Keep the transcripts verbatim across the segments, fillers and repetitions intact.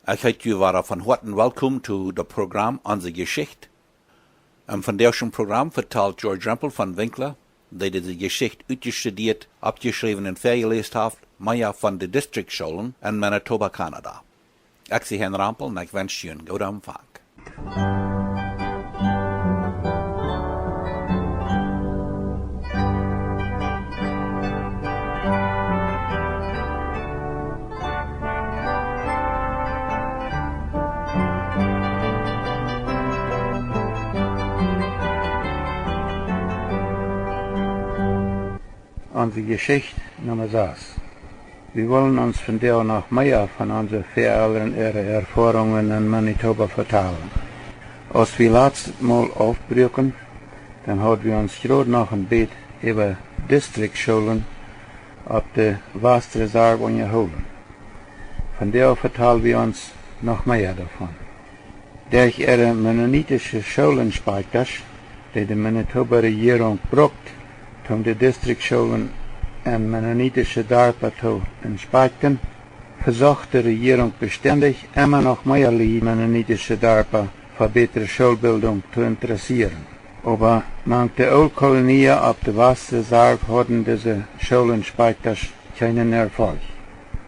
Ekj heet junt wada von Hoaten welkom to daut Program Onse Jeschicht. Em vondoagschen Program vetalt George Rempel von Winkler, dee dise Jeschicht utjestudieet, oppjeschräwen un väajeläst haft, mea von de Distriktschoolen en Manitoba, Kanada. Ekj sie Hein Rempel un ekj wensch junt eenen gooden Empfang. Onse Jeschicht Numma sas. Wie wellen ons vondoag noch mea von onse Väaelren äare Erfoarungen en Manitoba vetalen. Aus wie latstet Mol aufbruaken, dan haud wie ons jrod noch een bät äwa Distriktschoolen opp de Wastreserw unjahoolen. Vondoag vetal wie ons noch mea doavon. Derch äare mennonitische Schoolinspektasch, dee de Manitoba Rejierunk brukt, om de Distriktschoolen en mennonitische Darpa to inspekten, vesocht de Rejierunk bestendich emma noch mea Lied mennonitische Darpa fa bätre Schoolbildunk to interessieren. Oba mank de Ooltkolonia opp de Wastreserw hauden dise Schoolinspektasch kjeenen Erfolg.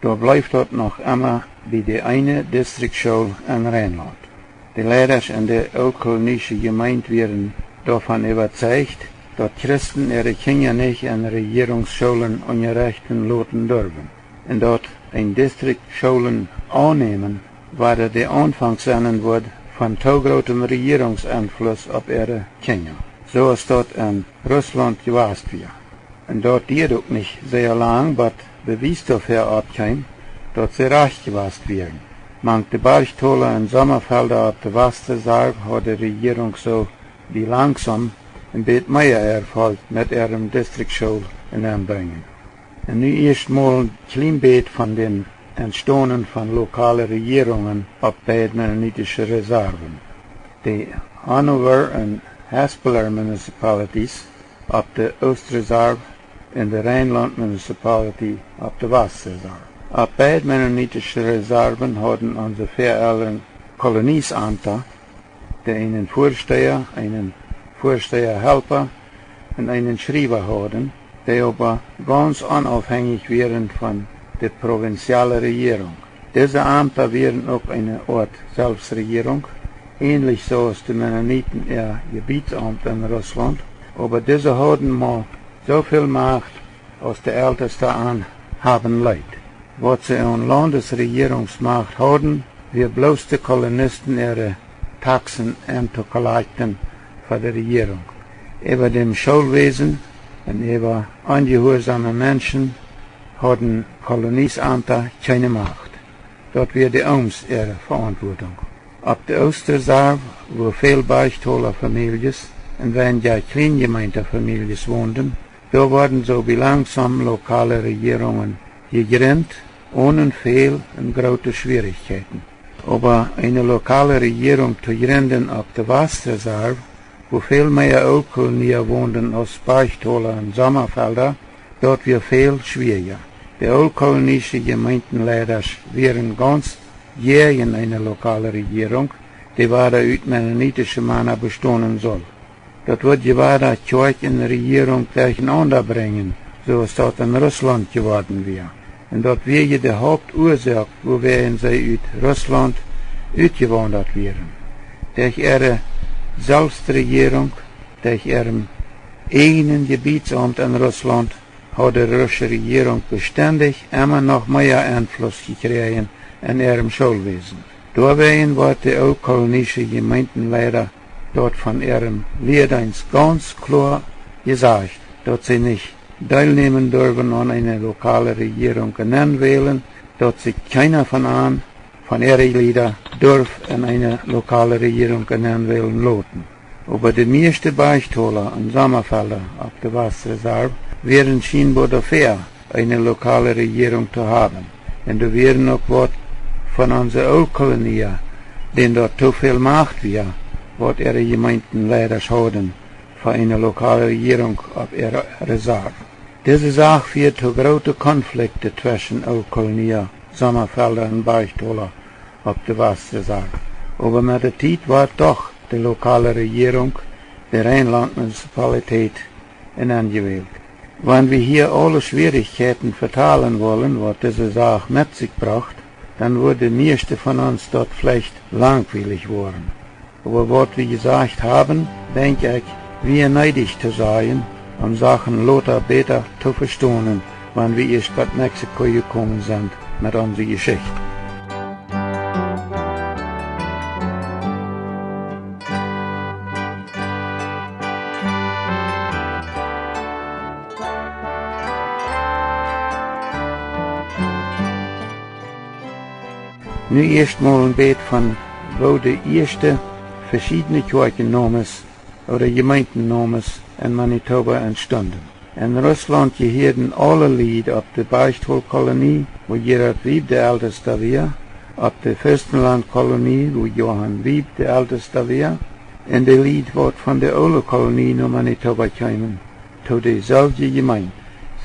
Doa bleef daut noch emma bie de eene Distriktschool en Reinlaunt. De Leidasch en de ooltkolonische Jemeent wieren doavon äwazeicht, daut Christen äare Kjinja nich en Rejierungsschoolen unjarechten loten durwen, un daut een Distriktschoolen aunnämen wada de Aunfank sennen wudd von too grootem Rejierungsenfluss opp äare Kjinja, soo aus daut en Russlaunt jewast wia. Un daut dieed uk nich sea lang, bat Bewies doafäa oppkjeem, daut see rajcht jewast wieren. Mank de Bergtola un Sommafelda opp de Wastreserw haud de Rejierunk soo bie langsom een bät mea Erfolg met äarem Distriktschool en Enbrinjen. Un nu ieescht mol een kjlien bät von dän Entstonen von lokale Rejierungen opp beid mennonitische Reserwen. De Hanover un Haspler Municipalities opp de Oostreserw un de Reinlaunt Municipality opp de Wastreserw. Opp beid mennonitische Reserwen hauden onse Väaelren Koloniesamta, dee eenen Väasteha, eenen Väastehahelpa un eenen Schriewa hauden, dee oba gaunz onaufhenjich wieren von de prowinziale Rejierunk. Dise Amta wieren uk eene Oat Selfstrejierunk, änlich soo aus de Mennoniten äa Jebietsamt en Russlaunt, oba dise hauden mau soo väl Macht aus de Eltesta an haben leet. Waut see aun Laundesrejierungsmacht hauden, wia bloos de Kolonisten äare Taxen entokollakjten fa de Rejierunk. Äwa däm Schoolwäsen un äwa onjehuarsome Menschen hauden Koloniesamta kjeene Macht. Daut wia de Ooms äare Veauntwuatunk. Opp de Oostreserw, wua väl Bergtola Famieljes un weinja Kjleenjemeenta Famieljes wonden, doa worden soo bie langsom lokale Rejierungen jejrint, onen väl un groote Schwierichkjeiten. Oba eene lokale Rejierunk to jrinden opp de Wastreserw, wua väl mea Ooltkolonia wonden aus Bergtola un Sommafelda, daut wia väl schwieeja. De ooltkolonische Jemeentenleidasch wieren gaunz jäajen eene lokale Rejierunk, dee wada ut mennonitische Mana bestonen sull. Daut wudd je wada Kjoakj un Rejierunk derchenaunda brinjen, soo aus daut en Russlaunt jeworden wia. Un daut wia je de Hauptuasoak, wuawäajen see ut Russlaunt utjewaundat wieren. Derch äare Selfstrejierunk, derch äarem ieejnen Jebietsamt en Russlaunt, haud de rusche Rejierunk bestendich emma noch mea Enfluss jekjräajen en äarem Schoolwäsen. Doawäajen wort de ooltkolonische Jemeentenleida daut von äarem Lieedeenst gaunz kloa jesajcht, daut see nich deelnämen durwen aun eene lokale Rejierunk un enwälen, daut sikj kjeena von an, von äare Jlieda durf en eene lokale Rejierunk un enwälen loten. Oba de mieeschte Bergtola un Sommafelda opp de Wastreserw wieren schienboa doafäa, eene lokale Rejierunk to haben. Un doa wieren uk waut von onse Ooltkolonia, dän daut too väl Macht wia, waut äare Jemeentenleidasch hauden, fa eene lokale Rejierunk opp äare Reserw. Dise Sach fieed to groote Konflikte tweschen Ooltkolonia, Sommafelda un Bergtola, opp de Wastreserw. Oba met de Tiet wort doch de lokale Rejierunk de Reinland Municipalität enenjewält. Wan wie hia aule Schwierichkjeiten vetalen wullen, waut dise Sach met sikj brocht, dan wudd de mieeschte von ons daut veleicht langwielich woaren. Oba waut wie jesajcht haben, denkj ekj, wia needich to sajen, om Sachen lota bäta to vestonen, wan wie ieescht bat Mexiko jekomen sent met onse Jeschicht. Nu ieescht mol een bät von woo de ieeschte veschiedne Kjoakjennomes ooda Jemeentennomes en Manitoba entstunden. En Russlaund jehieeden aule Lied opp de Beichtol Kolonie, wua Gerhard Wiebe de Eltesta wia, opp de Fürstenland Kolonie, wua Johann Wiebe de Eltesta wia, un de Lied, waut von de Oole Kolonie no Manitoba kjeemen, to deeselwje Jemeent.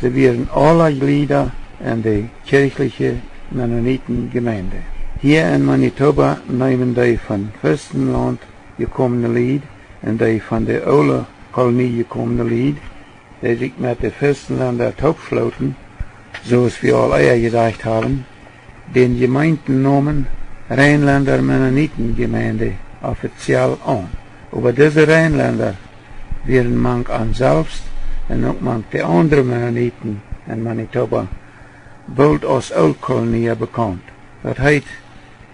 See wieren aula Jlieda en de kjirchliche Mennoniten Jemeent. Hia en Manitoba neemen dee von Fürstenland jekomne Lied un dee von de Oole Kolonie jekomne Lied, dee sikj met de Fürstenlenda toopschlooten, soo aus wie aul ea jesajcht haben, dän Jemeentennomen Reinlenda Mennoniten Jemeent offiziell aun. Oba dise Reinlenda wieren mank an selfst un uk mank de aundre Mennoniten en Manitoba boolt aus Ooltkolonia bekaunt. Daut heet,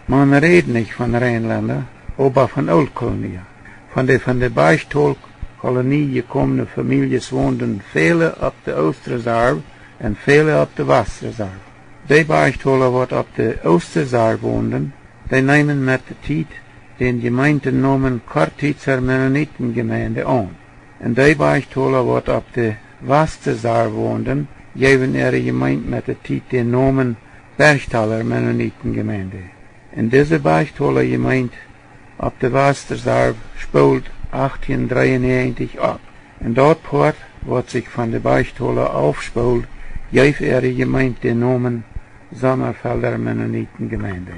maun räd nich von Reinlenda, oba von Ooltkolonia. Von de, von de Beichtol Kolonie jekomne Famieljes wonden väle opp de Oostreserw un väle opp de Wastreserw. Dee Beichtola, waut opp de Oostreserw wonden, dee neemen met de Tiet dän Jemeentennomen Korttietzer Mennoniten Jemeent aun. Un dee Beichtola, waut opp de Wastreserw wonden, jeewen äare Jemeent met de Tiet dän Nomen Bergtaler Mennoniten Jemeent. Un dise Beichtola Jemeent opp de Wastreserw spoold achtieen dreeunnäajentich opp. Un daut Poat, waut sikj von de Beichtola aufspoold, jeef äare Jemeent dän Nomen Sommerfelder Mennoniten Jemeent.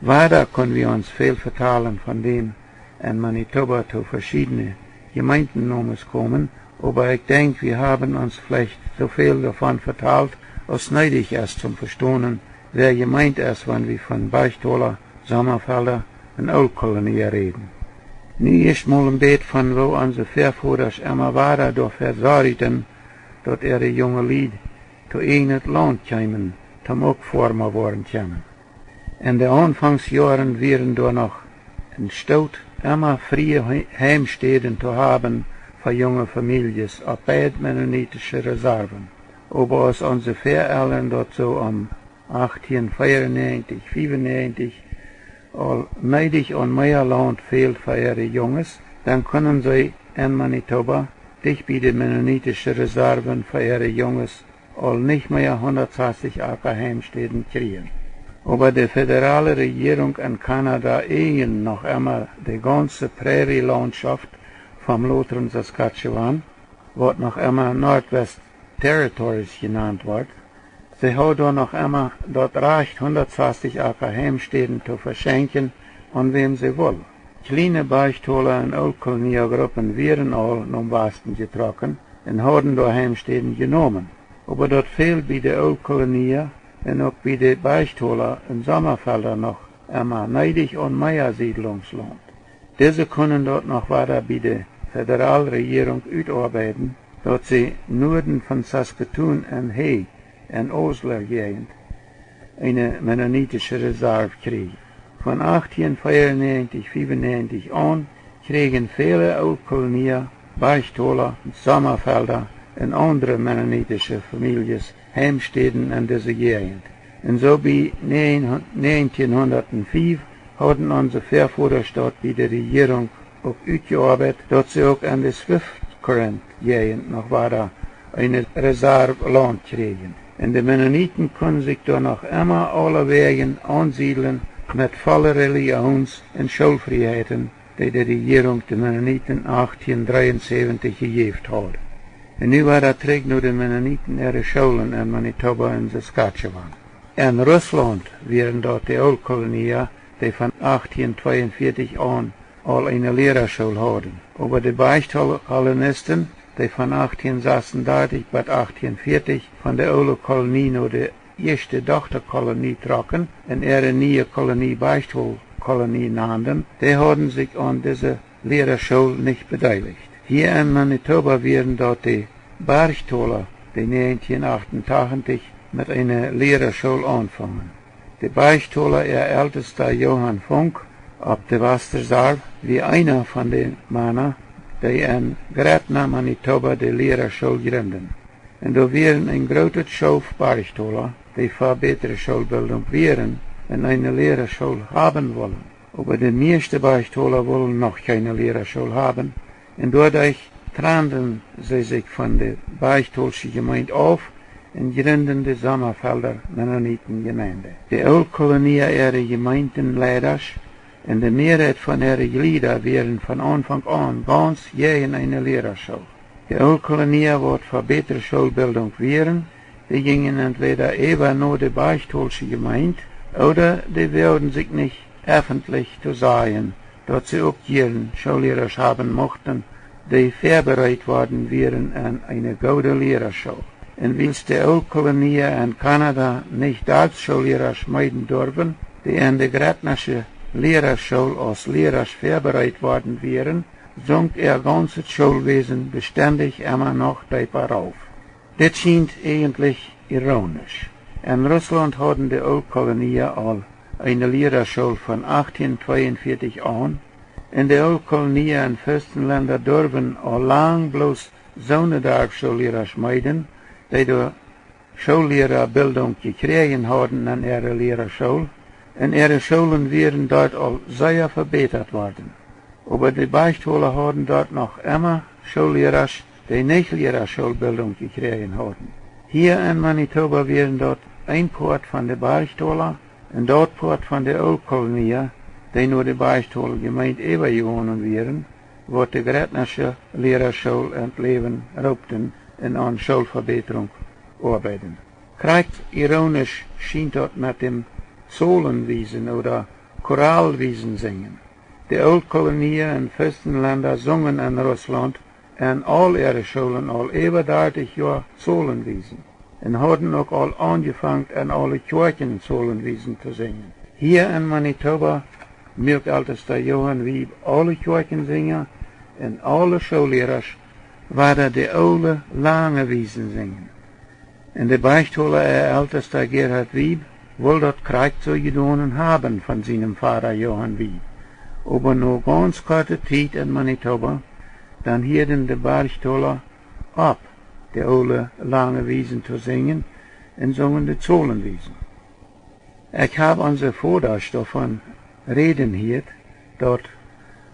Wada kunn wie ons väl vetalen von däm en Manitoba to veschiedne Jemeentennomes komen, oba ekj denkj, wie haben ons veleicht soo väl doavon vetalt, aus needich es toom vestonen, wäa jemeent es, wan wie von Beichtola, Sommerfelda un Ooltkolonia räden. Nu ieescht mol een bät von woo onse Väavodasch emma wada doafäa sorjden, daut äare junge Lied to ieejnet Launt kjeemen, toom uk Foarma woaren kjennen. En de Aunfangsjoaren wieren doa noch een Stoot emma friee Hei-, Heimstäden to haben fa junge Famieljes opp beid mennonitische Reserwen. Oba aus onse Väaelren daut soo om achtieen veerunnäajentich, fiewunnäajentich aul needich aun mea Launt fäld fa äare Junges, dan kunnen see en Manitoba, dicht bie de mennonitische Reserwen, fa äare Junges aul nich mea hundatsastich Aka Heimstäden kjrieen. Oba de federale Rejierunk en Kanada äjend noch emma de gaunze Prärielauntschoft vom lotren Saskatchewan, waut noch emma Northwest Territories jenant wort. See haud doa noch emma daut Rajcht, hundatsastich Aka Heimstäden to veschenkjen, aun wäm see wull. Kjliene Beichtola un Ooltkolonia Gruppen wieren aul nom Wasten jetrocken un hauden doa Heimstäden jenomen. Oba daut fäld bie de Ooltkolonia un uk bie de Beichtola un Sommerfelda noch emma needich aun mea Siedlungslaunt. Dise kunnen daut noch wada bie de Federalrejierunk utoabeiden, daut see Nuaden von Saskatoon un Hay en Osler Jäajent eene mennonitische Reserw kjrieejen. Von achtieen veerunnäajentich, fiewunnäajentich aun kjrieejen väle Ooltkolonia, Beichtola, Sommerfelda un aundre mennonitische Famieljes Heimstäden en dise Jäajent. Un soo bie näajen-, näajentieen hundatfief hauden onse Väavodasch daut bie de Rejierunk uk utjeoabeit, daut see uk en de Swift Current Jäajent noch wada eene Reserw Launt kjrieejen. Un de Mennoniten kunnen sikj doa noch emma aulawäajen aunsiedlen met volle Relijoons- un Schoolfrieheiten, dee de Rejierunk de Mennoniten achtieen dreeunsäwentich jejäft haud. Un nu wada trigj no de Mennoniten äare Schoolen en Manitoba un Saskatchewan. En Russlaunt wieren daut de Ooltkolonia dee von achtieen tweeunvieetich aun aul eene Lieraschool hauden. Oba de Bergthol-Kolonisten, dee von achtieen sasundartich bat achtieen vieetich von de oole Kolonie no de ieeschte Dochtakolonie trocken un äare niee Kolonie Bergthol-Kolonie nanden, dee hauden sikj aun dise Lieraschool nich bedeelicht. Hia en Manitoba wieren daut de Bergthola, dee näajentieen acht un tachentich met eene Lieraschool aunfungen. De Bergthola äa Eltesta Johann Funk opp de Westersarw wia eena von de Mana, dee en Gretna, Manitoba de Lieraschool jrinden. Un doa wieren een grootet Schoof Bergthola, dee fa bätre Schoolbildunk wieren un eene Lieraschool haben wullen. Oba de mieeschte Bergthola wullen noch kjeene Lieraschool haben, un doaderch tranden see sikj von de Bergtholsche Jemeent auf un jrinden de Sommafelder Mennoniten Jemeent. De Ooltkolonia äare Jemeentenleidasch un de Mearheit von äare Jlieda wieren von Aunfank aun gaunz jäajen eene Lieraschool. De Ooltkolonia, waut fa bätre Schoolbildunk wieren, dee jinjen entwäda äwa no de Bergtholsche Jemeent, ooda dee woagden sikj nich effentlich to sajen, daut see uk jieren Schoollierasch haben muchten, dee väabereit worden wieren aun eene goode Lieraschool. Un wiels de Ooltkolonia en Kanada nich daut Schoollierasch meeden durwen, dee en de Gretnasche Lieraschool aus Lierasch väabereit worden wieren, sunk äa gaunzet Schoolwäsen bestendich emma noch deepa rauf. Dit schient eejentlich ironisch. En Russlaunt hauden de Ooltkolonia aul eene Lieraschool von achtieen tweeunvieetich aun, un de Ooltkolonia en Fürstenlända durwen aul lang bloos soone Darpschoollierasch meeden, dee doa Schoolliera Bildunk jekjräajen hauden aun äare Lieraschool, un äare Schoolen wieren doat aul sea vebätat worden. Oba de Bergthola hauden doat noch emma Schoollierasch, dee nich Lieraschoolbildunk jekjräajen hauden. Hia en Manitoba wieren doat een Poat von de Bergthola un daut Poat von de Ooltkolonia, dee no de Bergthola Jemeent äwajegonen wieren, waut de Gretnasche Lieraschool en't Läwen roopten un aun Schoolvebätrunk oabeiden. Krakjt ironisch schient daut met däm Zolenwiesen ooda Choralwiesen sinjen. De Ooltkolonia en Fürstenlända sungen en Russlaunt en aul äare Schoolen aul äwa dartich Joa Zolenwiesen un hauden uk aul aunjefongen en aule Kjoakjen Zolenwiesen to sinjen. Hia en Manitoba muak Eltesta Johann Wiebe aule Kjoakjensinja un aule Schoollierasch wada de oole lange Wiesen sinjen. Un de Bergthola äa Eltesta Gerhard Wiebe wull daut krakjt soo jedonen haben von sienem Vada Johann Wiebe. Oba no gaunz korte Tiet en Manitoba, dan hieeden de Bergthola opp, de oole lange Wiesen to sinjen un sungen de Zolenwiesen. Ekj hab onse Vodasch doavon räden hieet, daut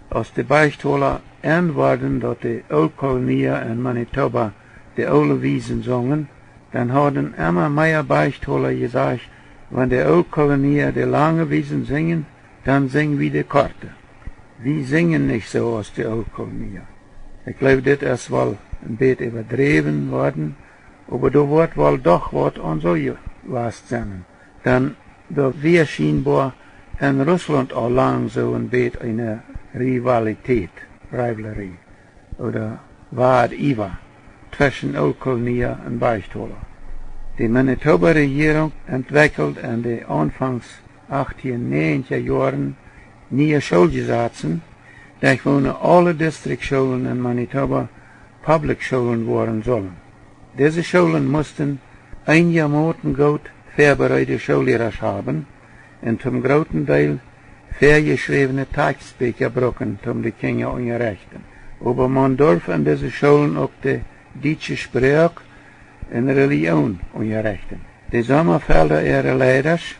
aus de Bergthola en worden, daut de Ooltkolonia en Manitoba de oole Wiesen sungen, dan hauden emma mea Bergthola jesajcht: Wan de Ooltkolonia de lange Wiesen sinjen, dan sinj wie de korte. Wie sinjen nich soo aus de Ooltkolonia. Ekj jleew, dit es woll een bät äwadräwen worden, oba doa woat woll doch waut aun soo jewast sennen. Dan doa wia schienboa en Russlaunt aul lang soo een bät eene Rivalität, rivalry, ooda Wad, Iwa, tweschen Ooltkolonia un Bergthola. De Manitoba Rejierunk entwekjeld en de aunfangs achtieen näajentja Joaren niee Schooljesazen, derch woone aule Distriktschoolen en Manitoba Public Schoolen woaren sullen. Dise Schoolen musten eenjamoten goot väabereede Schoollierasch haben un toom grooten Deel väajeschräwne Takjstbieekja bruken, toom de Kjinja unjarechten. Oba maun durf en dise Schoolen uk de dietsche Sproak un Relijoon unjarechten. De Sommafelda äare Leidasch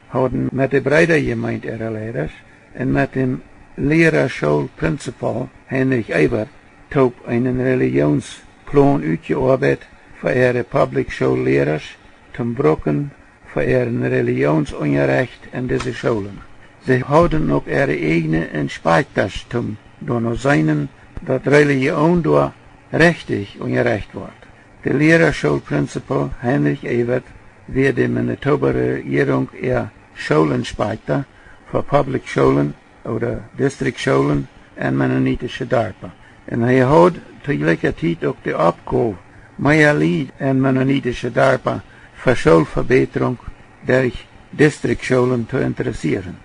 hauden met de Breedajemeent äare Leidasch un met däm Lieraschool Principal Heinrich Ewert toop eenen Relijoonsplon utjeoabeit fa äare Public School Lierasch toom bruken fa äaren Relijoonsunjarecht en dise Schoolen. See hauden uk äare ieejne Inspektasch toom doano seenen, daut Relijoon doa rechtich unjarecht wort. De Lieraschool Principal Heinrich Ewert wia de Manitoba Rejierunk äa Schoolinspekta fa public Schoolen ooda District Schoolen en mennonitische Darpa. Un hee haud to jlikja Tiet uk de Oppgow, mea Lied en mennonitische Darpa fa Schoolverbätrunk derch District Schoolen to interessieren.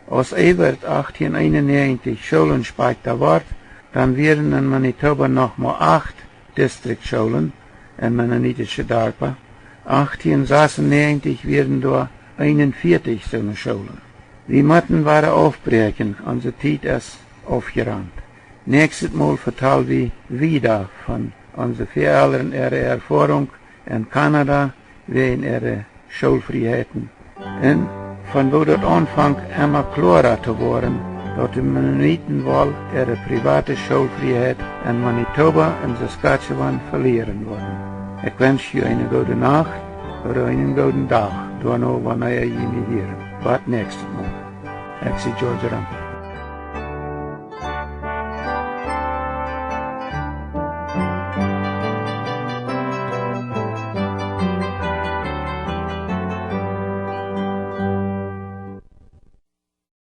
Aus Evert achtieen eenunnäajentich Schoolinspekta wort, dan wieren en Manitoba noch mau acht District Schoolen en mennonitische Darpa. Achtieen sasunnäajentich wieren doa eenunvieetich soone Schoolen. Wie motten wada aufbräakjen, onse Tiet es aufjerant. Näakjstet Mol vetal wie wieda von onse Väaelren äare Erfoarunk en Kanada wäajen äare Schoolfrieheiten. Un von woo daut aunfonk emma kloara to woaren, daut de Mennoniten woll äare priwate Schoolfrieheit en Manitoba un Saskatchewan velieren wudden. Ekj wensch ju eene goode Nacht ooda eenen gooden Dach, doano wanea jie mie hieren. Bat näakjstet Mol. Ekj sie George Rempel.